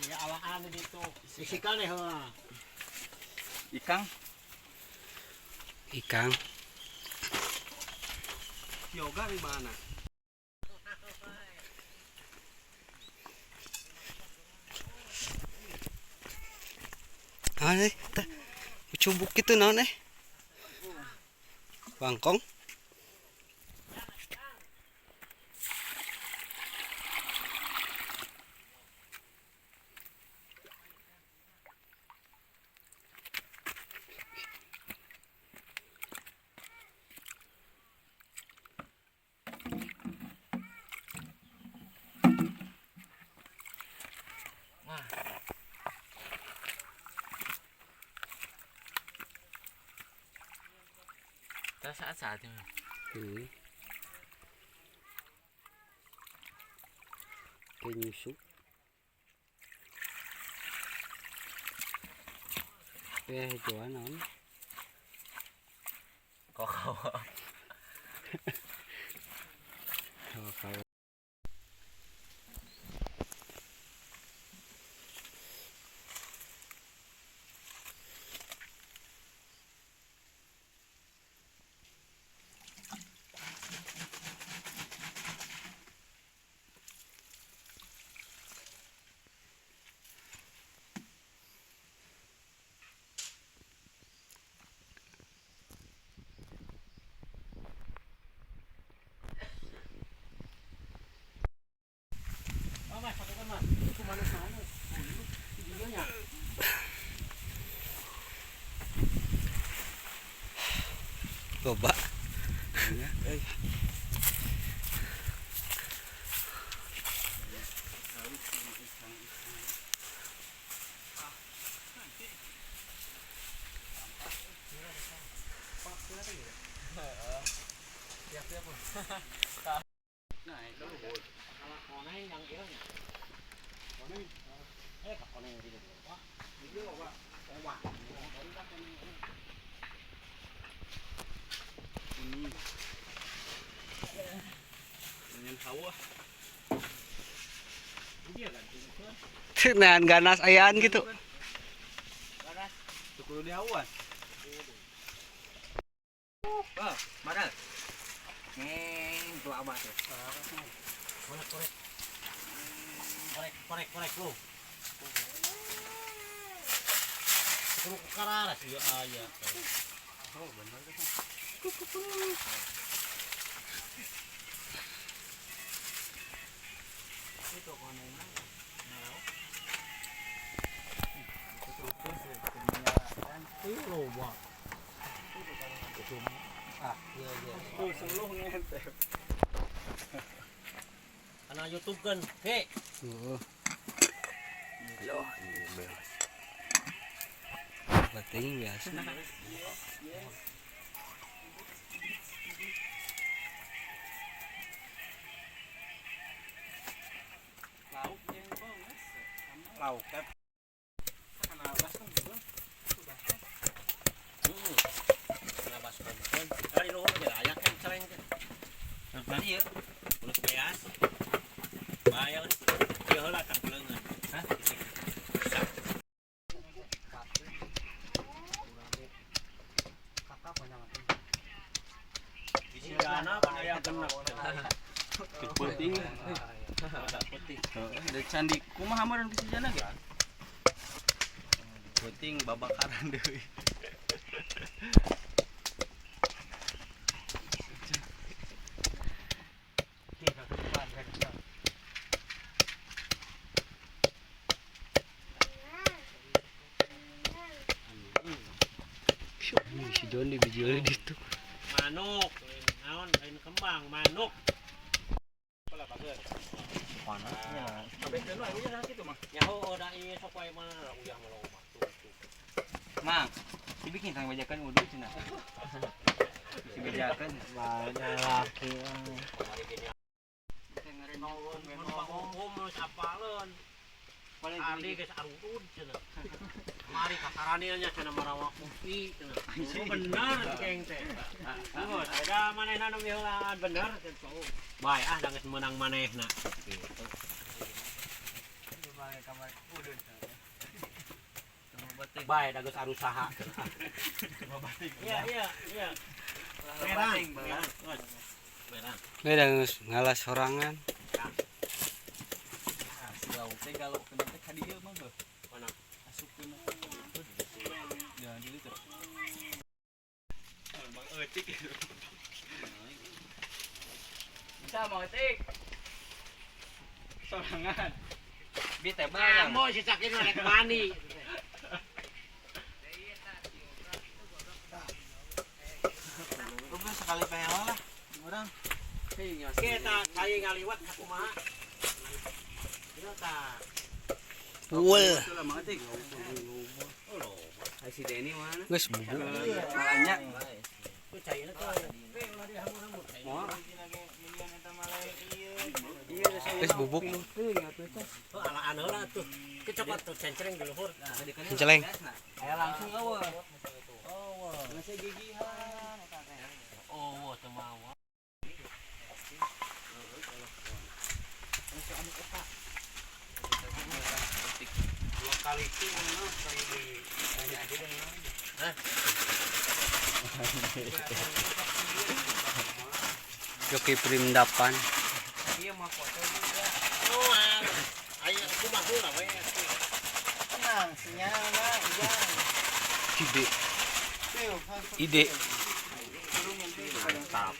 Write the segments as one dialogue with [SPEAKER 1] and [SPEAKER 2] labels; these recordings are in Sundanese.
[SPEAKER 1] Ya awaan dito. Isikan eh ha.
[SPEAKER 2] Ikang.
[SPEAKER 3] Ikang.
[SPEAKER 2] Yoga di mana?
[SPEAKER 3] Naon eh? Tah. Cubuk gitu naon eh? Bangkong.
[SPEAKER 4] Terus saat-saat ini.
[SPEAKER 3] Kayak nyusu. Eh, jualan naon?
[SPEAKER 4] Kok kau?
[SPEAKER 3] Kawa-kawa.
[SPEAKER 1] Oh, Mas, aku kan, Mas. Itu mana sana? Videonya.
[SPEAKER 3] Loba.
[SPEAKER 2] Nah, itu
[SPEAKER 1] Kalau koneng yang ieu nya. Koneng. Eh, ka koneng gitu. Wah, video wah. Wah.
[SPEAKER 2] ini. Dengan hawa.
[SPEAKER 1] Dia kan.
[SPEAKER 3] Nah, ganas ayaan gitu.
[SPEAKER 1] Ganas.
[SPEAKER 2] Tuh kudu dihawan. Ah, madal. Ngeng, tuh abah tuh.
[SPEAKER 1] Korek, korek. Korek, korek, korek lu. Kudu kararas ieu aya.
[SPEAKER 2] Oh, bener tuh.
[SPEAKER 1] Itu konengna. Ih, loba. Ah, iya iya.
[SPEAKER 2] Tuh, seluruh ngentep.
[SPEAKER 1] Karena YouTube kan, he.
[SPEAKER 3] Heeh.
[SPEAKER 2] Loh, ini bebas.
[SPEAKER 3] Bating biasa.
[SPEAKER 2] Lauk yang bongas. Lauk kan. Karena baskom juga.
[SPEAKER 1] Karena baskom kan. Ari luhur ge aya kan cereng teh.
[SPEAKER 2] Tadi ya.
[SPEAKER 1] Ulah beas. Bahaya lah. Ieu heula tah leungeun.
[SPEAKER 2] Hah?
[SPEAKER 1] Dana pada yang genep.
[SPEAKER 2] Penting.
[SPEAKER 1] Ada putih.
[SPEAKER 2] Heeh, da candi kumaha meureun geus jana ge? Penting babakaran deui.
[SPEAKER 3] Si John di bijilnya di situ.
[SPEAKER 1] Manuk, lain naon, lain kembang, manuk.
[SPEAKER 2] Mana? Abekeun wae nya kitu mah.
[SPEAKER 1] Nyaho da ieu sok wae mah uyah mah loba tuh. Tuh.
[SPEAKER 2] Mang, dibikin tang bejakan wudu cenah. Si bejakan.
[SPEAKER 4] Banyak laki.
[SPEAKER 1] Kamari gini. Mun pangomom geus apaleun. Ardi geus arurud cenah. Mari kakaranilnya cenah marawa kopi cenah. Oh, bener keng teh. Oh, ada manehna nu miheulaan bener cenah. Bae ah da geus meunang manehna. Gitu.
[SPEAKER 2] Kamar-kamar udud.
[SPEAKER 1] Bae da geus arusaha. Iya, iya, iya. Merang, merang. Merang.
[SPEAKER 3] Beda geus ngalas sorangan.
[SPEAKER 2] Ah, si lauk teh kalau kena teh ka dieu mah heuh.
[SPEAKER 1] Mana?
[SPEAKER 2] Asupkeun. Jangan dulu tuh. Bang eutik. Bisa mau eutik. Sorangan. Bi teh barang.
[SPEAKER 1] Kamu si sakin rek mandi.
[SPEAKER 2] Udah sekali PL lah. Urang.
[SPEAKER 1] Kita saya ngaliwat kumaha. Ieu tah.
[SPEAKER 3] Wul.
[SPEAKER 2] Ai si Denny mana?
[SPEAKER 3] Geus bubuk.
[SPEAKER 2] Malanya.
[SPEAKER 1] Tuh cairna tuh. Ulah dihambur-hambur.
[SPEAKER 2] Moal.
[SPEAKER 3] Geus bubuk.
[SPEAKER 1] Tuh alaan heula tuh. Kecopot tuh cencreng di luhur.
[SPEAKER 3] Celeng.
[SPEAKER 2] Aya langsung eueuh. Oh, masih gigihan eta teh.
[SPEAKER 1] Oh, teu mawa. Dua kali itu kali di Hah?
[SPEAKER 3] Joki Perindapan.
[SPEAKER 2] Iya mah foto juga.
[SPEAKER 1] Oh, ayo kumaha heula we.
[SPEAKER 2] Tenang, sinyalna ujang.
[SPEAKER 3] Ide. Ide.
[SPEAKER 1] Mantap.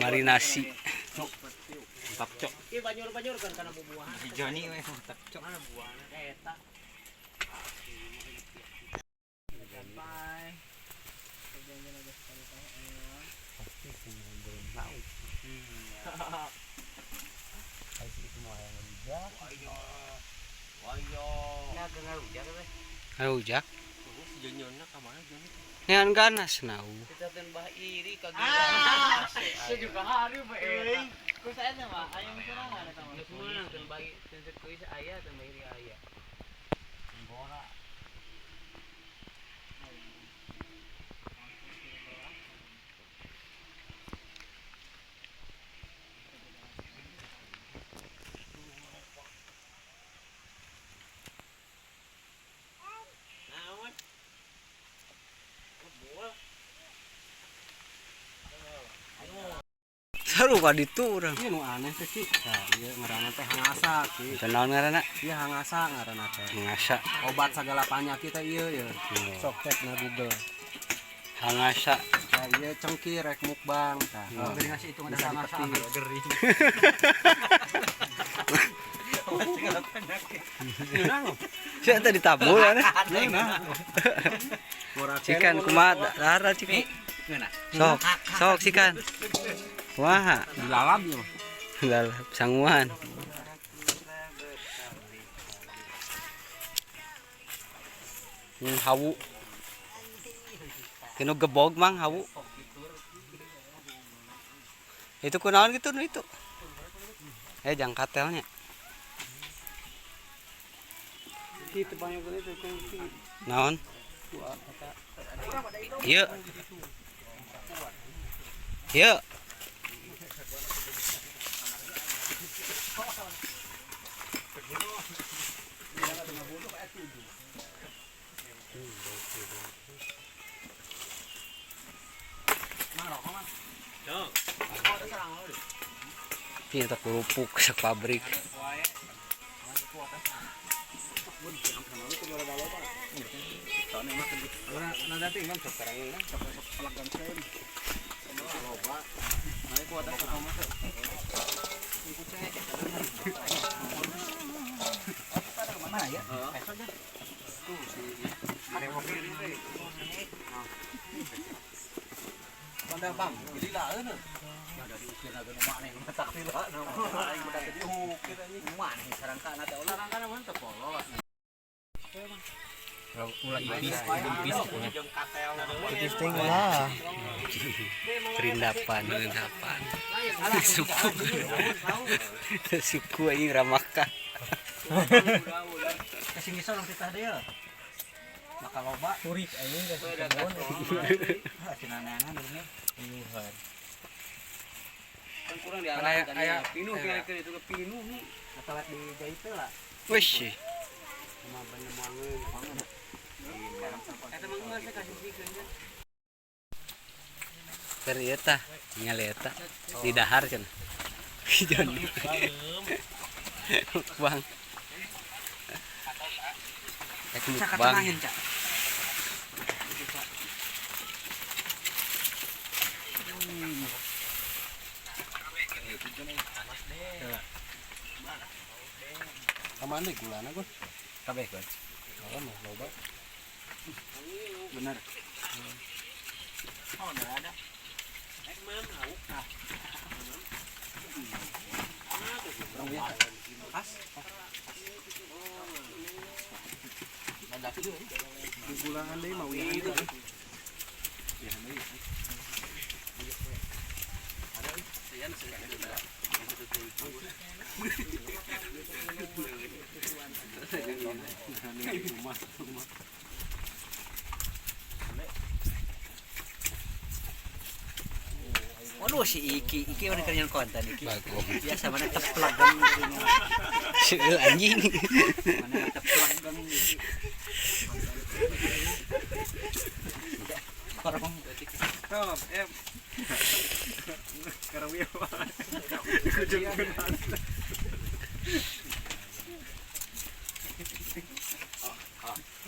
[SPEAKER 3] Marinasi.
[SPEAKER 2] Mantap, cok.
[SPEAKER 1] Ieu banyur-banyur kan kana bubuahan.
[SPEAKER 2] Si Joni we mantap, cok.
[SPEAKER 1] Mana buahna eta.
[SPEAKER 3] Rujak.
[SPEAKER 1] Si Jonyona ka mana Joni?
[SPEAKER 3] Nean ganas nau.
[SPEAKER 2] Ah, juga hari bae. Ku saya mah ayam sorangan eta mah. Geus meunang teu bagi teu kuis aya teu iri aya.
[SPEAKER 1] Bora. Naon? Bola.
[SPEAKER 3] Seru ka ditu urang.
[SPEAKER 5] Ieu nu aneh teh Ki. Tah, ieu ngaranna teh hangasa Ki.
[SPEAKER 3] Teu naon ngaranna?
[SPEAKER 5] Ieu hangasa ngaranna teh.
[SPEAKER 3] Hangasa.
[SPEAKER 5] Obat sagala panyakit teh ieu ye. Sok cek na Google.
[SPEAKER 3] Hangasa.
[SPEAKER 5] Tah ieu cengkir rek mukbang tah.
[SPEAKER 2] Ngasih itu
[SPEAKER 5] Bisa dipeti.
[SPEAKER 2] gering.
[SPEAKER 3] Sia teh ditabul aneh.
[SPEAKER 5] Murah
[SPEAKER 3] Cikan kumaha dahar cikan. Sok, sok cikan. Kumaha?
[SPEAKER 5] Dilalap ieu mah.
[SPEAKER 3] Lalap sanguan. Hawu. Kinu gebog mang hawu. Itu kunaon gitu nu itu. Jang katelnya.
[SPEAKER 5] Kitu banyak itu
[SPEAKER 3] Naon? Ieu. Ieu. Pinta kerupuk sa pabrik. Perindapan, perindapan. Suku. Suku aing ramaka.
[SPEAKER 5] Kasih ngisor orang kita dia. Maka loba. Kurik aing kasih kebon. Sinanangan ini.
[SPEAKER 2] Kurang diarahkan. Aya pinuh kira-kira itu ke pinuh.
[SPEAKER 5] Atau di jahit lah.
[SPEAKER 3] Wih. Keur ieu tah, ningali eta di dahar cenah. Joni. Mukbang. Rek mukbang.
[SPEAKER 5] Kamana gulana gua?
[SPEAKER 3] Kabeh gua.
[SPEAKER 5] Kalau mah loba.
[SPEAKER 3] Bener.
[SPEAKER 1] Oh, udah ada.
[SPEAKER 5] Gulangan deui mah uyahan deui.
[SPEAKER 3] Waduh si Iki, Iki orang kerjaan konten Iki.
[SPEAKER 4] Bagus.
[SPEAKER 3] Biasa mana teplak gang
[SPEAKER 4] Seul anjing.
[SPEAKER 3] Mana teplak gang Iki. Korong.
[SPEAKER 5] Stop, em. Karawia.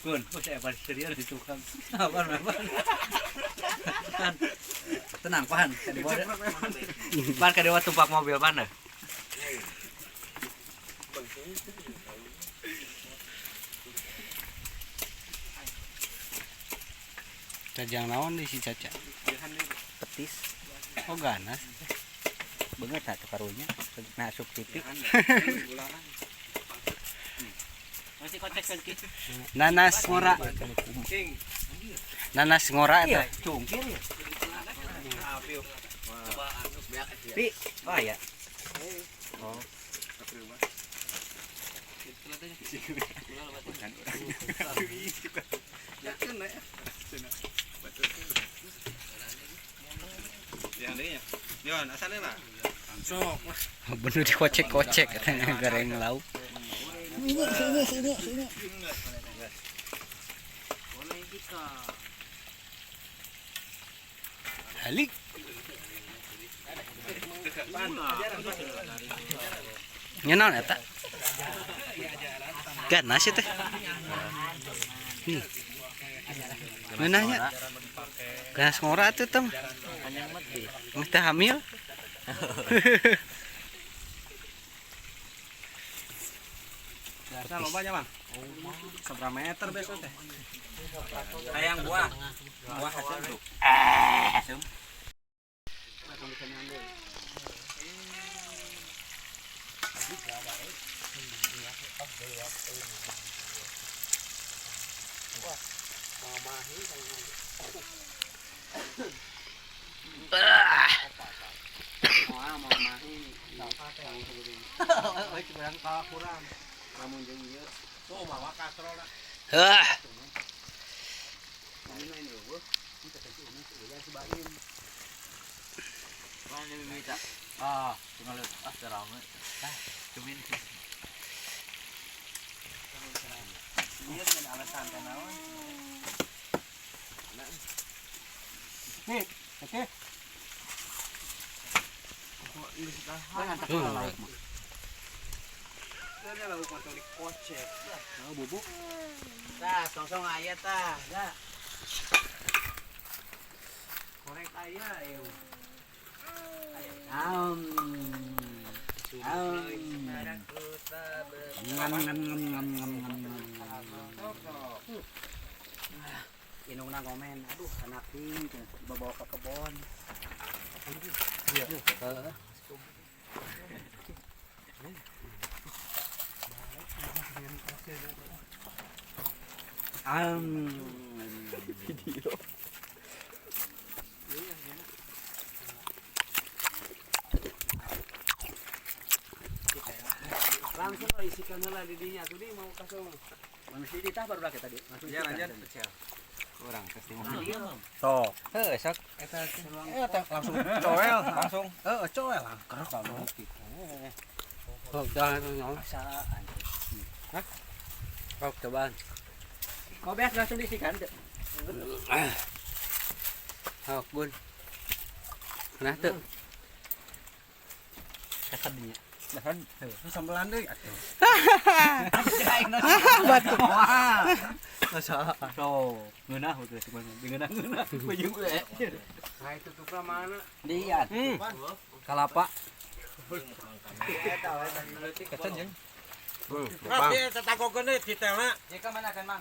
[SPEAKER 3] Gun, kok saya paling serius di tukang. Apaan, apaan? Pan. Tenang, Pan. Pan kadewa tumpak mobil pan.
[SPEAKER 4] Cajang naon di si Caca?
[SPEAKER 3] Petis.
[SPEAKER 4] Oh ganas.
[SPEAKER 3] Beungeut satu karunya. Masuk TV.
[SPEAKER 1] Masih konteks kan Ki?
[SPEAKER 4] Nanas ngora. Nanas ngora
[SPEAKER 3] Iya,
[SPEAKER 4] eta.
[SPEAKER 3] cungkir ya. Pi, oh ya. Oh.
[SPEAKER 5] Yon, asalnya lah.
[SPEAKER 4] Bener dikocek-kocek katanya goreng lauk.
[SPEAKER 1] Sini.
[SPEAKER 4] Halik. Nya naon eta? Ganas ya teh. Ngeunahnya. Ganas ngora atuh teh. Geus teh hamil.
[SPEAKER 5] Biasa lobanya, Bang. Seberapa meter besok teh? Hayang buah. Buah hasil tuh.
[SPEAKER 3] Asem.
[SPEAKER 4] Hah.
[SPEAKER 2] Ah, cuma lu ah terame. Ah, cumin.
[SPEAKER 5] Nih, oke. Ada lauk macam dikocek. Nah, bubuk.
[SPEAKER 2] Tah, song-song aya tah. Dah.
[SPEAKER 5] Korek aya eu.
[SPEAKER 3] Ngam ngam ngam ngam ngam ngam ngam. Inungna ngomen, aduh anak ting dibawa ke kebon. Iya. Heeh. Video.
[SPEAKER 5] Langsung lah isikan lah didinya tuh di mau kasih.
[SPEAKER 3] Manusia di tah baru lagi tadi.
[SPEAKER 5] Ya lanjut.
[SPEAKER 4] Kurang pasti
[SPEAKER 3] Sok. Heuh, sok.
[SPEAKER 5] Eta langsung coel langsung. Heeh, coel lah. Kerok langsung gitu.
[SPEAKER 4] Oh, jangan nyong.
[SPEAKER 3] Asaan.
[SPEAKER 5] Hah?
[SPEAKER 3] Kok cobaan. Kau beas langsung diisikan tuh. Hok bun. Nah tuh. Kesednya.
[SPEAKER 5] Dahan, sambelan deui atuh.
[SPEAKER 3] Batu. Masa so ngeunah betul sebenarnya. Ngeunah-ngeunah. Baju we.
[SPEAKER 4] Nah itu tuh mana?
[SPEAKER 3] Lihat. Kalapa.
[SPEAKER 5] Kecen jeung.
[SPEAKER 1] Bang. Tetakokeun deui detailna.
[SPEAKER 2] Jika mana kan, Mang?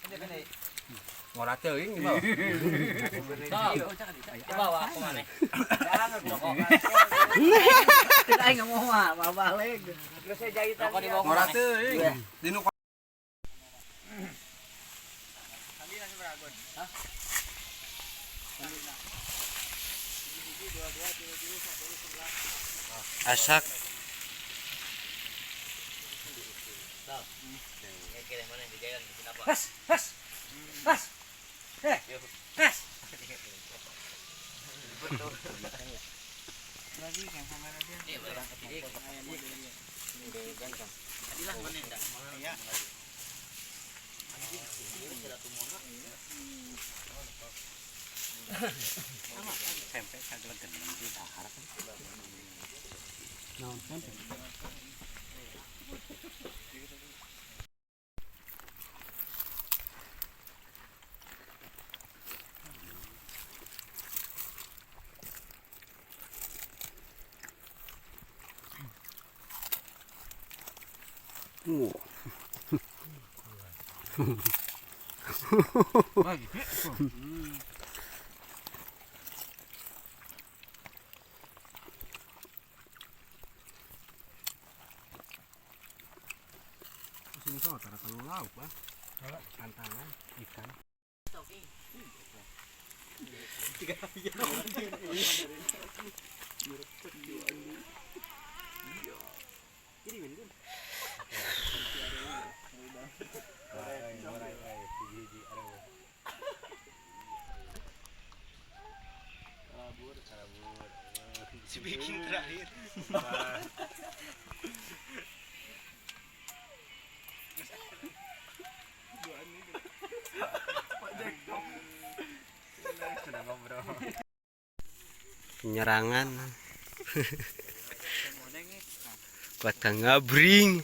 [SPEAKER 2] Ini gede.
[SPEAKER 5] Ngora teuing di bawah.
[SPEAKER 2] Di bawah aku mana?
[SPEAKER 3] Tidak aing ngomong mah, mau balik.
[SPEAKER 2] Rokok di bawah.
[SPEAKER 5] Ngora teuing. Dinu
[SPEAKER 4] Asak.
[SPEAKER 3] Has, has. Has. Eh. Has. Tempe sagelegen di dahar. Naon tempe?
[SPEAKER 5] Sini so tara kalau lauk, Bang. Tantangan ikan.
[SPEAKER 4] Speaking terakhir. Penyerangan. Kuat ngabring.